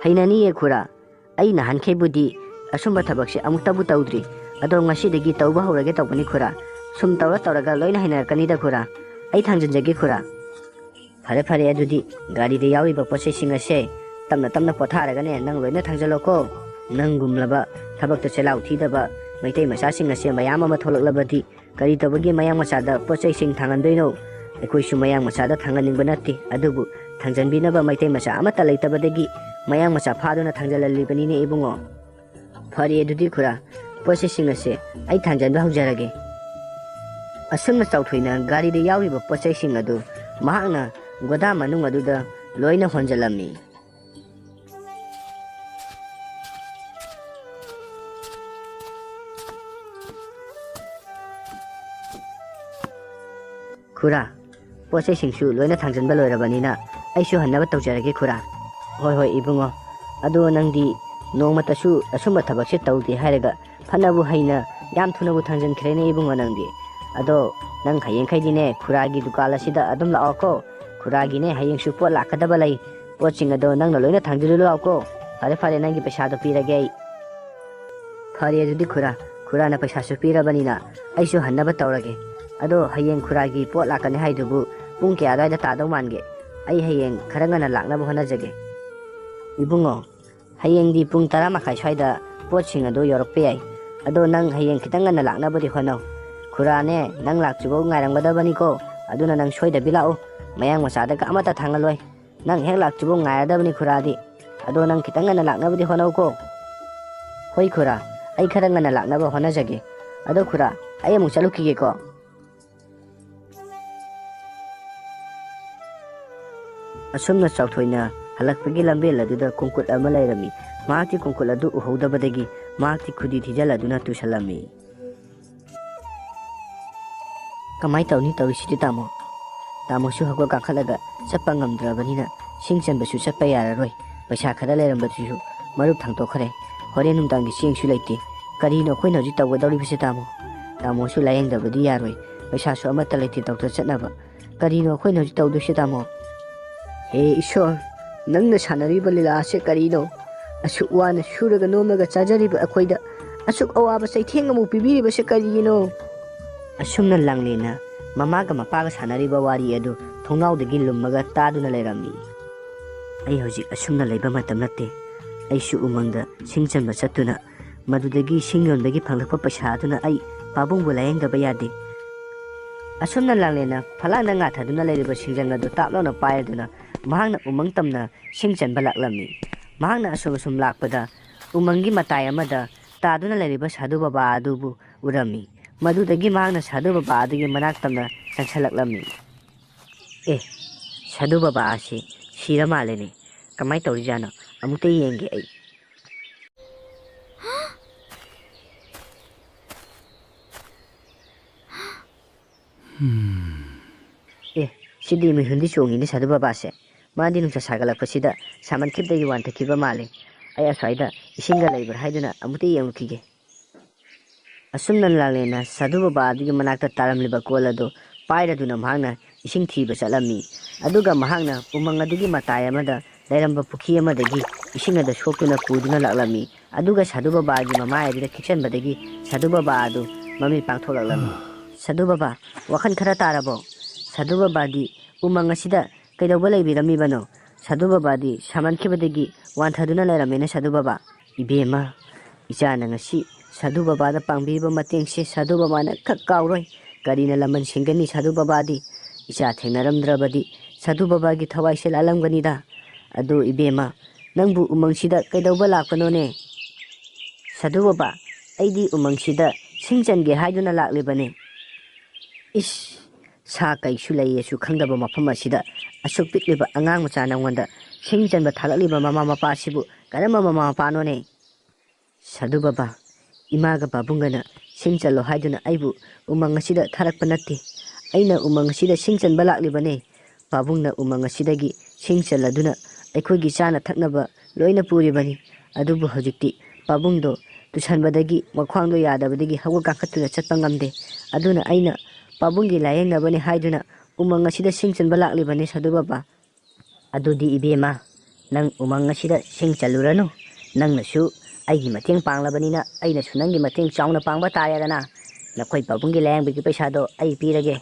"ꯍꯩꯅꯅꯤꯌꯦ ꯈꯨꯔꯥ꯫ ꯑꯩ ꯅꯍꯥꯟꯈꯩꯕꯨꯗꯤ ꯑꯁꯨꯝꯕ ꯊꯕꯛꯁꯦ ꯑꯃꯨꯛꯇꯕꯨ ꯇꯧꯗ꯭ꯔꯤ꯫ ꯑꯗꯣ ꯉꯁꯤꯗꯒꯤ ꯇꯧꯕ ꯍꯧꯔꯒꯦ ꯇꯧꯕꯅꯤ ꯈꯨꯔꯥ꯫ ꯁꯨꯝ ꯇꯧꯔ ꯇꯧꯔꯒ ꯂꯣꯏꯅ ꯍꯩꯅꯔꯛꯀꯅꯤꯗ ꯈꯨꯔꯥ꯫ ꯑꯩ ꯊꯥꯡꯖꯟꯖꯒꯦ ꯈꯨꯔꯥ꯫" "ꯐꯔꯦ ꯐꯔꯦ, ꯑꯗꯨꯗꯤ ꯒꯥꯔꯤꯗ ꯌꯥꯎꯔꯤꯕ ꯄꯣꯠ ꯆꯩꯁꯤꯡ ꯑꯁꯦ ꯇꯞꯅ ꯇꯞꯅ ꯄꯣꯊꯥꯔꯒꯅꯦ ꯅꯪ ꯂꯣꯏꯅ ꯊꯥꯡꯖꯜꯂꯣꯀꯣ꯫ ꯅꯪꯒꯨꯝꯂꯕ ꯊꯕꯛꯇ ꯆꯤꯜꯍꯥꯎ ꯊꯤꯗꯕ ꯃꯩꯇꯩ ꯃꯆꯥꯁꯤꯡ ꯑꯁꯦ ꯃꯌꯥꯝ ꯑꯃ ꯊꯣꯛꯂꯛꯂꯕꯗꯤ ꯀꯔꯤ ꯇꯧꯕꯒꯤ ꯃꯌꯥꯡ ꯃꯆꯥꯗ ꯄꯣꯠ ꯆꯩꯁꯤꯡ ꯊꯥꯡꯍꯟꯗꯣꯏꯅꯣ? ꯑꯩꯈꯣꯏꯁꯨ ꯃꯌꯥꯡ ꯃꯆꯥꯗ ꯊꯥꯡꯍꯟꯅꯤꯡꯕ ꯅꯠꯇꯦ, ꯑꯗꯨꯕꯨ ꯊꯥꯡꯖꯟꯕꯤꯅꯕ ꯃꯩꯇꯩ ꯃꯆꯥ ꯑꯃꯠꯇ ꯂꯩꯇꯕꯗꯒꯤ ꯃꯌꯥꯡ ꯃꯆꯥ ꯐꯥꯗꯨꯅ ꯊꯥꯡꯖꯜꯍꯜꯂꯤꯕꯅꯤꯅꯦ ꯏꯕꯨꯡꯉꯣ꯫" "ꯐꯔꯦ ꯑꯗꯨꯗꯤ ꯈꯨꯔꯥ, ꯄꯣꯠ ꯆꯩꯁꯤꯡ ꯑꯁꯦ ꯑꯩ ꯊꯥꯡꯖꯟꯕ ꯍꯧꯖꯔꯒꯦ꯫" ꯑꯁꯨꯝꯅ ꯆꯥꯎꯊꯣꯏꯅ ꯒꯥꯔꯤꯗ ꯌꯥꯎꯔꯤꯕ ꯄꯣꯠ ꯆꯩꯁꯤꯡ ꯑꯗꯨ ꯃꯍꯥꯛꯅ ꯒꯣꯗꯥꯝ ꯃꯅꯨꯡ ꯑꯗꯨꯗ ꯂꯣꯏꯅ ꯍꯣꯟꯖꯜꯂꯝꯃꯤ꯫ "ꯈꯨꯔꯥ, ꯄꯣꯠ ꯆꯩꯁꯤꯡꯁꯨ ꯂꯣꯏꯅ ꯊꯥꯡꯖꯟꯕ ꯂꯣꯏꯔꯕꯅꯤꯅ ꯑꯩꯁꯨ ꯍꯟꯅꯕ ꯇꯧꯖꯔꯒꯦ ꯈꯨꯔꯥ꯫" "ꯍꯣꯏ ꯍꯣꯏ ꯏꯕꯨꯡꯉꯣ, ꯑꯗꯣ ꯅꯪꯗꯤ ꯅꯣꯡꯃꯇꯁꯨ ꯑꯁꯨꯝꯕ ꯊꯕꯛꯁꯦ ꯇꯧꯗꯦ ꯍꯥꯏꯔꯒ ꯐꯅꯕꯨ ꯍꯩꯅ ꯌꯥꯝ ꯊꯨꯅꯕꯨ ꯊꯥꯡꯖꯟꯈ꯭ꯔꯦꯅꯦ ꯏꯕꯨꯡꯉꯣ ꯅꯪꯗꯤ꯫ ꯑꯗꯣ ꯅꯪ ꯍꯌꯦꯡꯈꯩꯗꯤꯅꯦ ꯈꯨꯔꯥꯒꯤ ꯗꯨꯀꯥꯟ ꯑꯁꯤꯗ ꯑꯗꯨꯝ ꯂꯥꯛꯑꯣꯀꯣ꯫ ꯈꯨꯔꯥꯒꯤꯅꯦ ꯍꯌꯦꯡꯁꯨ ꯄꯣꯠ ꯂꯥꯛꯀꯗꯕ ꯂꯩ꯫ ꯄꯣꯠꯁꯤꯡ ꯑꯗꯣ ꯅꯪꯅ ꯂꯣꯏꯅ ꯊꯥꯡꯖꯤꯜꯂꯨ ꯂꯥꯛꯑꯣꯀꯣ꯫ ꯐꯔꯦ ꯐꯔꯦ, ꯅꯪꯒꯤ ꯄꯩꯁꯥꯗꯣ ꯄꯤꯔꯒꯦ ꯑꯩ꯫" "ꯐꯔꯦ ꯑꯗꯨꯗꯤ ꯈꯨꯔꯥ, ꯈꯨꯔꯥꯅ ꯄꯩꯁꯥꯁꯨ ꯄꯤꯔꯕꯅꯤꯅ ꯑꯩꯁꯨ ꯍꯟꯅꯕ ꯇꯧꯔꯒꯦ꯫ ꯑꯗꯣ ꯍꯌꯦꯡ ꯈꯨꯔꯥꯒꯤ ꯄꯣꯠ ꯂꯥꯛꯀꯅꯤ ꯍꯥꯏꯗꯨꯕꯨ ꯄꯨꯡ ꯀꯌꯥ ꯑꯗꯨꯋꯥꯏꯗ ꯇꯥꯗꯧ ꯃꯥꯟꯒꯦ? ꯑꯩ ꯍꯌꯦꯡ ꯈꯔ ꯉꯟꯅ ꯂꯥꯛꯅꯕ ꯍꯣꯠꯅꯖꯒꯦ꯫" "ꯏꯕꯨꯡꯉꯣ, ꯍꯌꯦꯡꯗꯤ ꯄꯨꯡ ꯇꯔꯥ ꯃꯈꯥꯏ ꯁ꯭ꯋꯥꯏꯗ ꯄꯣꯠꯁꯤꯡ ꯑꯗꯨ ꯌꯧꯔꯛꯄ ꯌꯥꯏ꯫ ꯑꯗꯣ ꯅꯪ ꯍꯌꯦꯡ ꯈꯤꯇꯪ ꯉꯟꯅ ꯂꯥꯛꯅꯕꯗꯤ ꯍꯣꯠꯅꯧ꯫ ꯈꯨꯔꯥꯅꯦ ꯅꯪ ꯂꯥꯛꯇ꯭ꯔꯤꯐꯥꯎ ꯉꯥꯏꯔꯝꯒꯗꯕꯅꯤꯀꯣ꯫ ꯑꯗꯨꯅ ꯅꯪ ꯁꯣꯏꯗꯕꯤ ꯂꯥꯛꯎ꯫ ꯃꯌꯥꯡ ꯃꯆꯥꯗꯒ ꯑꯃꯠꯇ ꯊꯥꯡꯍꯜꯂꯣꯏ꯫ ꯅꯪ ꯍꯦꯛ ꯂꯥꯛꯇ꯭ꯔꯤꯐꯥꯎ ꯉꯥꯏꯔꯗꯕꯅꯤ ꯈꯨꯔꯥꯗꯤ꯫ ꯑꯗꯣ ꯅꯪ ꯈꯤꯇꯪ ꯉꯟꯅ ꯂꯥꯛꯅꯕꯗꯤ ꯍꯣꯠꯅꯧꯀꯣ꯫" "ꯍꯣꯏ ꯈꯨꯔꯥ, ꯑꯩ ꯈꯔ ꯉꯟꯅ ꯂꯥꯛꯅꯕ ꯍꯣꯠꯅꯖꯒꯦ꯫ ꯑꯗꯣ ꯈꯨꯔꯥ, ꯑꯩ ꯑꯃꯨꯛ ꯆꯠꯂꯨꯈꯤꯒꯦꯀꯣ꯫" ꯑꯁꯨꯝꯅ ꯆꯥꯎꯊꯣꯏꯅ ꯍꯜꯂꯛꯄꯒꯤ ꯂꯝꯕꯦꯜ ꯑꯗꯨꯗ ꯀꯣꯡꯀꯨꯠ ꯑꯃ ꯂꯩꯔꯝꯃꯤ꯫ ꯃꯍꯥꯛꯇꯤ ꯀꯣꯡꯀꯨꯠ ꯑꯗꯨ ꯎꯍꯧꯗꯕꯗꯒꯤ ꯃꯍꯥꯛꯇꯤ ꯈꯨꯗꯤ ꯊꯤꯖꯤꯜꯂꯗꯨꯅ ꯇꯨꯁꯜꯂꯝꯃꯤ꯫ "ꯀꯃꯥꯏ ꯇꯧꯅꯤ ꯇꯧꯔꯤꯁꯤꯗꯤ ꯇꯥꯃꯣ?" ꯇꯥꯃꯣꯁꯨ ꯍꯧꯒꯠ ꯀꯥꯈꯠꯂꯒ ꯆꯠꯄ ꯉꯝꯗ꯭ꯔꯕꯅꯤꯅ ꯁꯤꯡ ꯆꯟꯕꯁꯨ ꯆꯠꯄ ꯌꯥꯔꯔꯣꯏ꯫ ꯄꯩꯁꯥ ꯈꯔ ꯂꯩꯔꯝꯕꯗꯨꯁꯨ ꯃꯔꯨꯞ ꯊꯥꯡꯗꯣꯛꯈ꯭ꯔꯦ꯫ ꯍꯣꯔꯦꯟ ꯅꯨꯡꯗꯥꯡꯒꯤ ꯆꯦꯡꯁꯨ ꯂꯩꯇꯦ꯫ ꯀꯔꯤꯅꯣ ꯑꯩꯈꯣꯏꯅ ꯍꯧꯖꯤꯛ ꯇꯧꯒꯗꯧꯔꯤꯕꯁꯦ ꯇꯥꯃꯣ? ꯇꯥꯃꯣꯁꯨ ꯂꯥꯌꯦꯡꯗꯕꯗꯤ ꯌꯥꯔꯣꯏ꯫ ꯄꯩꯁꯥꯁꯨ ꯑꯃꯠꯇ ꯂꯩꯇꯦ ꯗꯣꯛꯇꯔ ꯆꯠꯅꯕ꯫ ꯀꯔꯤꯅꯣ ꯑꯩꯈꯣꯏꯅ ꯍꯧꯖꯤꯛ ꯇꯧꯗꯣꯏꯁꯦ ꯇꯥꯃꯣ? ꯍꯦ ꯏꯁꯣꯔ, ꯅꯪꯅ ꯁꯥꯟꯅꯔꯤꯕ ꯂꯤꯂꯥ ꯑꯁꯦ ꯀꯔꯤꯅꯣ? ꯑꯁꯨꯛ ꯋꯥꯅ ꯁꯨꯔꯒ ꯅꯣꯝꯂꯒ ꯆꯥꯖꯔꯤꯕ ꯑꯩꯈꯣꯏꯗ ꯑꯁꯨꯛ ꯑꯋꯥꯕ ꯆꯩꯊꯦꯡ ꯑꯃꯨꯛ ꯄꯤꯕꯤꯔꯤꯕꯁꯦ ꯀꯔꯤꯒꯤꯅꯣ? ꯑꯁꯨꯝꯅ ꯂꯥꯡꯂꯦꯟꯅ ꯃꯃꯥꯒ ꯃꯄꯥꯒ ꯁꯥꯟꯅꯔꯤꯕ ꯋꯥꯔꯤ ꯑꯗꯨ ꯊꯣꯡꯅꯥꯎꯗꯒꯤ ꯂꯨꯝꯃꯒ ꯇꯥꯗꯨꯅ ꯂꯩꯔꯝꯃꯤ꯫ ꯑꯩ ꯍꯧꯖꯤꯛ ꯑꯁꯨꯝꯅ ꯂꯩꯕ ꯃꯇꯝ ꯅꯠꯇꯦ꯫ ꯑꯩꯁꯨ ꯎꯃꯪꯗ ꯁꯤꯡ ꯆꯟꯕ ꯆꯠꯇꯨꯅ ꯃꯗꯨꯗꯒꯤ ꯁꯤꯡ ꯌꯣꯟꯕꯒꯤ ꯐꯪꯂꯛꯄ ꯄꯩꯁꯥ ꯑꯗꯨꯅ ꯑꯩ ꯄꯥꯕꯨꯡꯕꯨ ꯂꯥꯌꯦꯡꯗꯕ ꯌꯥꯗꯦ꯫ ꯑꯁꯨꯝꯅ ꯂꯥꯡꯂꯦꯟꯅ ꯐꯂꯥꯡꯗ ꯉꯥꯊꯗꯨꯅ ꯂꯩꯔꯤꯕ ꯁꯤꯡꯖꯪ ꯑꯗꯨ ꯇꯥꯞ ꯂꯥꯎꯅ ꯄꯥꯏꯔꯗꯨꯅ ꯃꯍꯥꯛꯅ ꯎꯃꯪ ꯇꯝꯅ ꯁꯤꯡ ꯆꯟꯕ ꯂꯥꯛꯂꯝꯃꯤ꯫ ꯃꯍꯥꯛꯅ ꯑꯁꯨꯝ ꯑꯁꯨꯝ ꯂꯥꯛꯄꯗ ꯎꯃꯪꯒꯤ ꯃꯇꯥꯏ ꯑꯃꯗ ꯇꯥꯗꯨꯅ ꯂꯩꯔꯤꯕ ꯁꯥꯙꯨ ꯕꯕꯥ ꯑꯗꯨꯕꯨ ꯎꯔꯝꯃꯤ꯫ ꯃꯗꯨꯗꯒꯤ ꯃꯍꯥꯛꯅ ꯁꯥꯙꯨ ꯕꯕꯥ ꯑꯗꯨꯒꯤ ꯃꯅꯥꯛ ꯇꯝꯅ ꯆꯪꯁꯤꯜꯂꯛꯂꯝꯃꯤ꯫ ꯑꯦ, ꯁꯥꯙꯨ ꯕꯕꯥ ꯑꯁꯤ ꯁꯤꯔ ꯃꯥꯜꯂꯦꯅꯦ꯫ ꯀꯃꯥꯏꯅ ꯇꯧꯔꯤꯖꯥꯠꯅꯣ? ꯑꯃꯨꯛꯇ ꯌꯦꯡꯒꯦ ꯑꯩ꯫ ꯑꯦ, ꯁꯤꯗꯤ ꯃꯤꯍꯨꯟꯗꯤ ꯆꯣꯡꯉꯤꯅꯦ ꯁꯥꯙꯨ ꯕꯕꯥꯁꯦ꯫ ꯃꯥꯗꯤ ꯅꯨꯡꯁꯥ ꯁꯥꯒꯠꯂꯛꯄꯁꯤꯗ ꯁꯥꯃꯟꯈꯤꯕꯗꯒꯤ ꯋꯥꯟꯊꯈꯤꯕ ꯃꯥꯜꯂꯦ꯫ ꯑꯩ ꯑꯁ꯭ꯋꯥꯏꯗ ꯏꯁꯤꯡꯒ ꯂꯩꯕ꯭ꯔꯥ ꯍꯥꯏꯗꯨꯅ ꯑꯃꯨꯛꯇ ꯌꯦꯡꯉꯨꯈꯤꯒꯦ꯫ ꯑꯁꯨꯝꯅ ꯂꯥꯡꯂꯦꯟꯅ ꯁꯥꯙꯨ ꯕꯕꯥ ꯑꯗꯨꯒꯤ ꯃꯅꯥꯛꯇ ꯇꯥꯔꯝꯂꯤꯕ ꯀꯣꯜ ꯑꯗꯨ ꯄꯥꯏꯔꯗꯨꯅ ꯃꯍꯥꯛꯅ ꯏꯁꯤꯡ ꯊꯤꯕ ꯆꯠꯂꯝꯃꯤ꯫ ꯑꯗꯨꯒ ꯃꯍꯥꯛꯅ ꯎꯃꯪ ꯑꯗꯨꯒꯤ ꯃꯇꯥꯏ ꯑꯃꯗ ꯂꯩꯔꯝꯕ ꯄꯨꯈ꯭ꯔꯤ ꯑꯃꯗꯒꯤ ꯏꯁꯤꯡ ꯑꯗꯨ ꯁꯣꯛꯇꯨꯅ ꯄꯨꯗꯨꯅ ꯂꯥꯛꯂꯝꯃꯤ꯫ ꯑꯗꯨꯒ ꯁꯥꯙꯨ ꯕꯕꯥꯒꯤ ꯃꯃꯥꯏ ꯑꯗꯨꯗ ꯈꯤꯛꯆꯟꯕꯗꯒꯤ ꯁꯥꯙꯨ ꯕꯕꯥ ꯑꯗꯨ ꯃꯃꯤꯠ ꯄꯥꯡꯊꯣꯛꯂꯛꯂꯝꯃꯤ꯫ "ꯁꯥꯙꯨ ꯕꯕꯥ, ꯋꯥꯈꯜ ꯈꯔ ꯇꯥꯔꯕꯣ?" ꯁꯥꯙꯨ ꯕꯕꯥꯗꯤ ꯎꯃꯪ ꯑꯁꯤꯗ ꯀꯩꯗꯧꯕ ꯂꯩꯕꯤꯔꯝꯃꯤꯕꯅꯣ? ꯁꯥꯙꯨ ꯕꯕꯥꯗꯤ ꯁꯥꯃꯟꯈꯤꯕꯗꯒꯤ ꯋꯥꯟꯊꯗꯨꯅ ꯂꯩꯔꯝꯃꯦꯅꯦ ꯁꯥꯙꯨ ꯕꯕꯥ꯫ "ꯏꯕꯦꯝꯃ, ꯏꯆꯥꯅ ꯉꯁꯤ ꯁꯥꯙꯨ ꯕꯕꯥꯗ ꯄꯥꯡꯕꯤꯕ ꯃꯇꯦꯡꯁꯦ ꯁꯥꯙꯨ ꯕꯕꯥꯅ ꯈꯛ ꯀꯥꯎꯔꯣꯏ꯫ ꯀꯔꯤꯅ ꯂꯃꯟ ꯁꯤꯡꯒꯅꯤ ꯁꯥꯙꯨ ꯕꯕꯥꯗꯤ? ꯏꯆꯥ ꯊꯦꯡꯅꯔꯝꯗ꯭ꯔꯕꯗꯤ ꯁꯥꯙꯨ ꯕꯕꯥꯒꯤ ꯊꯋꯥꯏꯁꯦ ꯂꯥꯜꯂꯝꯒꯅꯤꯗ꯫ ꯑꯗꯨ ꯏꯕꯦꯝꯃ, ꯅꯪꯕꯨ ꯎꯃꯪꯁꯤꯗ ꯀꯩꯗꯧꯕ ꯂꯥꯛꯄꯅꯣꯅꯦ?" "ꯁꯥꯙꯨ ꯕꯕꯥ, ꯑꯩꯗꯤ ꯎꯃꯪꯁꯤꯗ ꯁꯤꯡ ꯆꯟꯒꯦ ꯍꯥꯏꯗꯨꯅ ꯂꯥꯛꯂꯤꯕꯅꯦ꯫" "ꯏꯁ, ꯁꯥ ꯀꯩꯁꯨ ꯂꯩꯌꯦꯁꯨ ꯈꯪꯗꯕ ꯃꯐꯝ ꯑꯁꯤꯗ ꯑꯁꯨꯛ ꯄꯤꯛꯂꯤꯕ ꯑꯉꯥꯡ ꯃꯆꯥ ꯅꯪꯉꯣꯟꯗ ꯁꯤꯡ ꯆꯟꯕ ꯊꯥꯂꯛꯂꯤꯕ ꯃꯃꯥ ꯃꯄꯥ ꯑꯁꯤꯕꯨ ꯀꯔꯝꯕ ꯃꯃꯥ ꯃꯄꯥꯅꯣꯅꯦ?" "ꯁꯥꯙꯨ ꯕꯕꯥ, ꯏꯃꯥꯒ ꯄꯥꯕꯨꯡꯒꯅ ꯁꯤꯡ ꯆꯜꯂꯣ ꯍꯥꯏꯗꯨꯅ ꯑꯩꯕꯨ ꯎꯃꯪ ꯑꯁꯤꯗ ꯊꯥꯔꯛꯄ ꯅꯠꯇꯦ꯫ ꯑꯩꯅ ꯎꯃꯪ ꯑꯁꯤꯗ ꯁꯤꯡ ꯆꯟꯕ ꯂꯥꯛꯂꯤꯕꯅꯦ꯫ ꯄꯥꯕꯨꯡꯅ ꯎꯃꯪ ꯑꯁꯤꯗꯒꯤ ꯁꯤꯡ ꯆꯜꯂꯗꯨꯅ ꯑꯩꯈꯣꯏꯒꯤ ꯆꯥꯅ ꯊꯛꯅꯕ ꯂꯣꯏꯅ ꯄꯨꯔꯤꯕꯅꯤ꯫ ꯑꯗꯨꯕꯨ ꯍꯧꯖꯤꯛꯇꯤ ꯄꯥꯕꯨꯡꯗꯣ ꯇꯨꯁꯟꯕꯗꯒꯤ ꯃꯈ꯭ꯋꯥꯡꯗꯣ ꯌꯥꯗꯕꯗꯒꯤ ꯍꯧꯒꯠ ꯀꯥꯡꯈꯠꯇꯨꯅ ꯆꯠꯄ ꯉꯝꯗꯦ꯫ ꯑꯗꯨꯅ ꯑꯩꯅ ꯄꯥꯕꯨꯡꯒꯤ ꯂꯥꯌꯦꯡꯅꯕꯅꯤ ꯍꯥꯏꯗꯨꯅ ꯎꯃꯪ ꯑꯁꯤꯗ ꯁꯤꯡ ꯆꯟꯕ ꯂꯥꯛꯂꯤꯕꯅꯤ, ꯁꯥꯙꯨ ꯕꯕꯥ꯫ ꯑꯗꯨꯗꯤ ꯏꯕꯦꯝꯃ, ꯅꯪ ꯎꯃꯪ ꯑꯁꯤꯗ ꯁꯤꯡ ꯆꯜꯂꯨꯔꯅꯨ꯫ ꯅꯪꯅꯁꯨ ꯑꯩꯒꯤ ꯃꯇꯦꯡ ꯄꯥꯡꯂꯕꯅꯤꯅ ꯑꯩꯅꯁꯨ ꯅꯪꯒꯤ ꯃꯇꯦꯡ ꯆꯥꯎꯅ ꯄꯥꯡꯕ ꯇꯥꯔꯦꯗꯅ꯫ ꯅꯈꯣꯏ ꯄꯥꯕꯨꯡꯒꯤ ꯂꯥꯌꯦꯡꯕꯒꯤ ꯄꯩꯁꯥꯗꯣ ꯑꯩ ꯄꯤꯔꯒꯦ꯫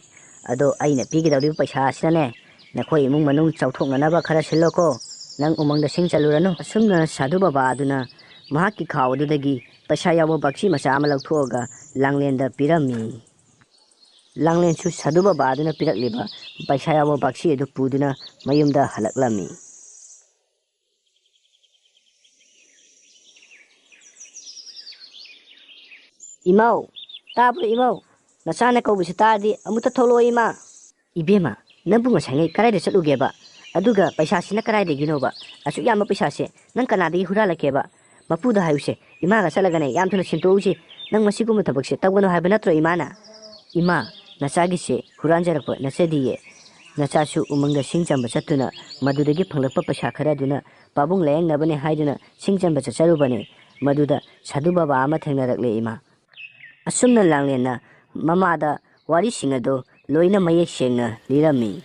ꯑꯗꯣ ꯑꯩꯅ ꯄꯤꯒꯗꯧꯔꯤꯕ ꯄꯩꯁꯥ ꯑꯁꯤꯅꯅꯦ, ꯅꯈꯣꯏ ꯏꯃꯨꯡ ꯃꯅꯨꯡ ꯆꯥꯎꯊꯣꯛꯅꯅꯕ ꯈꯔ ꯁꯤꯜꯂꯣꯀꯣ꯫ ꯅꯪ ꯎꯃꯪꯗ ꯁꯤꯡ ꯆꯜꯂꯨꯔꯅꯨ꯫ ꯑꯁꯨꯝꯅ ꯁꯥꯙꯨ ꯕꯕꯥ ꯑꯗꯨꯅ ꯃꯍꯥꯛꯀꯤ ꯈꯥꯎ ꯑꯗꯨꯗꯒꯤ ꯄꯩꯁꯥ ꯌꯥꯎꯕ ꯕꯛꯁꯤ ꯃꯆꯥ ꯑꯃ ꯂꯧꯊꯣꯛꯑꯒ ꯂꯥꯡꯂꯦꯟꯗ ꯄꯤꯔꯝꯃꯤ꯫ ꯂꯥꯡꯂꯦꯟꯁꯨ ꯁꯥꯙꯨ ꯕꯕꯥ ꯑꯗꯨꯅ ꯄꯤꯔꯛꯂꯤꯕ ꯄꯩꯁꯥ ꯌꯥꯎꯕ ꯕꯥꯛꯁꯤ ꯑꯗꯨ ꯄꯨꯗꯨꯅ ꯃꯌꯨꯝꯗ ꯍꯜꯂꯛꯂꯝꯃꯤ꯫ "ꯏꯃꯧ, ꯇꯥꯕ꯭ꯔꯣ ꯏꯃꯧ? ꯅꯆꯥꯅ ꯀꯧꯕꯁꯤ ꯇꯥꯔꯗꯤ ꯑꯃꯨꯛꯇ ꯊꯣꯛꯂꯛꯑꯣ ꯏꯃꯥ꯫" "ꯏꯕꯦꯝꯃ, ꯅꯪꯕꯨ ꯉꯁꯥꯏꯉꯩ ꯀꯗꯥꯏꯗ ꯆꯠꯂꯨꯒꯦꯕ? ꯑꯗꯨꯒ ꯄꯩꯁꯥꯁꯤꯅ ꯀꯗꯥꯏꯗꯒꯤꯅꯣꯕ? ꯑꯁꯨꯛ ꯌꯥꯝꯕ ꯄꯩꯁꯥꯁꯦ ꯅꯪ ꯀꯅꯥꯗꯒꯤ ꯍꯨꯔꯥꯜꯂꯛꯀꯦꯕ? ꯃꯄꯨꯗ ꯍꯥꯏꯌꯨꯁꯦ, ꯏꯃꯥꯒ ꯆꯠꯂꯒꯅꯦ ꯌꯥꯝ ꯊꯨꯅ ꯁꯤꯟꯗꯣꯛꯎꯁꯤ꯫ ꯅꯪ ꯃꯁꯤꯒꯨꯝꯕ ꯊꯕꯛꯁꯦ ꯇꯧꯒꯅꯨ ꯍꯥꯏꯕ ꯅꯠꯇ꯭ꯔꯣ ꯏꯃꯥꯅ?" "ꯏꯃꯥ, ꯅꯆꯥꯒꯤꯁꯦ ꯍꯨꯔꯥꯟꯖꯔꯛꯄ ꯅꯠꯆꯗꯤꯌꯦ꯫ ꯅꯆꯥꯁꯨ ꯎꯃꯪꯗ ꯁꯤꯡ ꯆꯟꯕ ꯆꯠꯇꯨꯅ ꯃꯗꯨꯗꯒꯤ ꯐꯪꯂꯛꯄ ꯄꯩꯁꯥ ꯈꯔꯗꯨꯅ ꯄꯥꯕꯨꯡ ꯂꯥꯌꯦꯡꯅꯕꯅꯦ ꯍꯥꯏꯗꯨꯅ ꯁꯤꯡ ꯆꯟꯕ ꯆꯠꯆꯔꯨꯕꯅꯦ꯫ ꯃꯗꯨꯗ ꯁꯥꯙꯨ ꯕꯕꯥ ꯑꯃ ꯊꯦꯡꯅꯔꯛꯂꯦ ꯏꯃꯥ꯫" ꯑꯁꯨꯝꯅ ꯂꯥꯡꯂꯦꯟꯅ ꯃꯃꯥꯗ ꯋꯥꯔꯤꯁꯤꯡ ꯑꯗꯨ ꯂꯣꯏꯅ ꯃꯌꯦꯛ ꯁꯦꯡꯅ ꯂꯤꯔꯝꯃꯤ꯫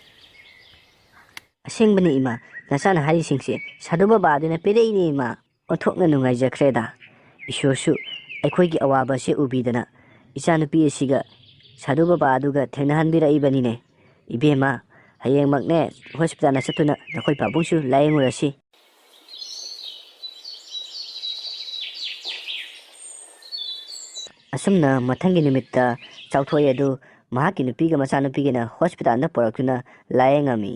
"ꯑꯁꯦꯡꯕꯅꯤ ꯏꯃꯥ, ꯅꯆꯥꯅ ꯍꯥꯏꯔꯤꯁꯤꯡꯁꯦ ꯁꯥꯙꯨ ꯕꯕꯥ ꯑꯗꯨꯅ ꯄꯤꯔꯛꯏꯅꯦ ꯏꯃꯥ꯫ ꯑꯣꯟꯊꯣꯛꯅ ꯅꯨꯡꯉꯥꯏꯖꯈ꯭ꯔꯦꯗ꯫ ꯏꯁꯣꯔꯁꯨ ꯑꯩꯈꯣꯏꯒꯤ ꯑꯋꯥꯕ ꯑꯁꯤ ꯎꯕꯤꯗꯅ ꯏꯆꯥꯅꯨꯄꯤ ꯑꯁꯤꯒ ꯁꯥꯙꯨ ꯕꯕꯥ ꯑꯗꯨꯒ ꯊꯦꯡꯅꯍꯟꯕꯤꯔꯛꯏꯕꯅꯤꯅꯦ꯫ ꯏꯕꯦꯝꯃ, ꯍꯌꯦꯡꯃꯛꯅꯦ ꯍꯣꯁꯄꯤꯇꯥꯜꯗ ꯆꯠꯇꯨꯅ ꯅꯈꯣꯏ ꯄꯥꯕꯨꯡꯁꯨ ꯂꯥꯌꯦꯡꯉꯨꯔꯁꯤ꯫" ꯑꯁꯨꯝꯅ ꯃꯊꯪꯒꯤ ꯅꯨꯃꯤꯠꯇ ꯆꯥꯎꯊꯣꯏ ꯑꯗꯨ ꯃꯍꯥꯛꯀꯤ ꯅꯨꯄꯤꯒ ꯃꯆꯥꯅꯨꯄꯤꯒꯅ ꯍꯣꯁꯄꯤꯇꯥꯜꯗ ꯄꯨꯔꯛꯇꯨꯅ ꯂꯥꯌꯦꯡꯉꯝꯃꯤ꯫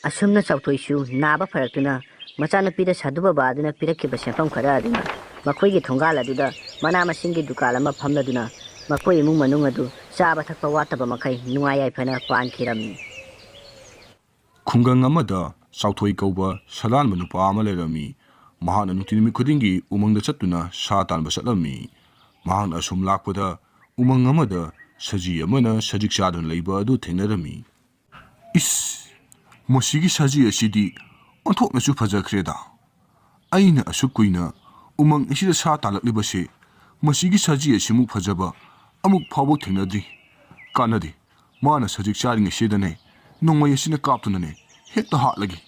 ꯑꯁꯨꯝꯅ ꯆꯥꯎꯊꯣꯏꯁꯨ ꯅꯥꯕ ꯐꯔꯛꯇꯨꯅ ꯃꯆꯥꯅꯨꯄꯤꯗ ꯁꯥꯙꯨ ꯕꯕꯥ ꯑꯗꯨꯅ ꯄꯤꯔꯛꯈꯤꯕ ꯁꯦꯟꯐꯝ ꯈꯔ ꯑꯗꯨꯅ ꯃꯈꯣꯏꯒꯤ ꯊꯣꯡꯒꯥꯜ ꯑꯗꯨꯗ ꯃꯅꯥ ꯃꯁꯤꯡꯒꯤ ꯗꯨꯀꯥꯟ ꯑꯃ ꯐꯝꯂꯗꯨꯅ ꯃꯈꯣꯏ ꯏꯃꯨꯡ ꯃꯅꯨꯡ ꯑꯗꯨ ꯆꯥꯕ ꯊꯛꯄ ꯋꯥꯠꯇꯕ ꯃꯈꯩ ꯅꯨꯡꯉꯥꯏ ꯌꯥꯏꯐꯅ ꯄꯥꯟꯈꯤꯔꯝꯃꯤ꯫ ꯈꯨꯡꯒꯪ ꯑꯃꯗ ꯆꯥꯎꯊꯣꯏ ꯀꯧꯕ ꯁꯂꯥꯟꯕ ꯅꯨꯄꯥ ꯑꯃ ꯂꯩꯔꯝꯃꯤ꯫ ꯃꯍꯥꯛꯅ ꯅꯨꯡꯇꯤ ꯅꯨꯃꯤꯠ ꯈꯨꯗꯤꯡꯒꯤ ꯎꯃꯪꯗ ꯆꯠꯇꯨꯅ ꯁꯥ ꯇꯥꯟꯕ ꯆꯠꯂꯝꯃꯤ꯫ ꯃꯍꯥꯛꯅ ꯑꯁꯨꯝ ꯂꯥꯛꯄꯗ ꯎꯃꯪ ꯑꯃꯗ ꯁꯖꯤ ꯑꯃꯅ ꯁꯖꯤꯛ ꯆꯥꯗꯨꯅ ꯂꯩꯕ ꯑꯗꯨ ꯊꯦꯡꯅꯔꯝꯃꯤ꯫ "ꯏꯁ, ꯃꯁꯤꯒꯤ ꯁꯖꯤ ꯑꯁꯤꯗꯤ ꯑꯣꯟꯊꯣꯛꯅꯁꯨ ꯐꯖꯈ꯭ꯔꯦꯗ꯫ ꯑꯩꯅ ꯑꯁꯨꯛ ꯀꯨꯏꯅ ꯎꯃꯪ ꯑꯁꯤꯗ ꯁꯥ ꯇꯥꯜꯂꯛꯂꯤꯕꯁꯤ, ꯃꯁꯤꯒꯤ ꯁꯖꯤ ꯑꯁꯤꯃꯨꯛ ꯐꯖꯕ ꯑꯃꯨꯛ ꯐꯥꯎꯕ ꯊꯦꯡꯅꯗ꯭ꯔꯤ꯫ ꯀꯥꯟꯅꯗꯦ, ꯃꯥꯅ ꯁꯖꯤꯛ ꯆꯥꯔꯤꯉꯩꯁꯤꯗꯅꯦ, ꯅꯣꯡꯃꯩ ꯑꯁꯤꯅ ꯀꯥꯞꯇꯨꯅꯅꯦ ꯍꯦꯛꯇ ꯍꯥꯠꯂꯒꯦ"꯫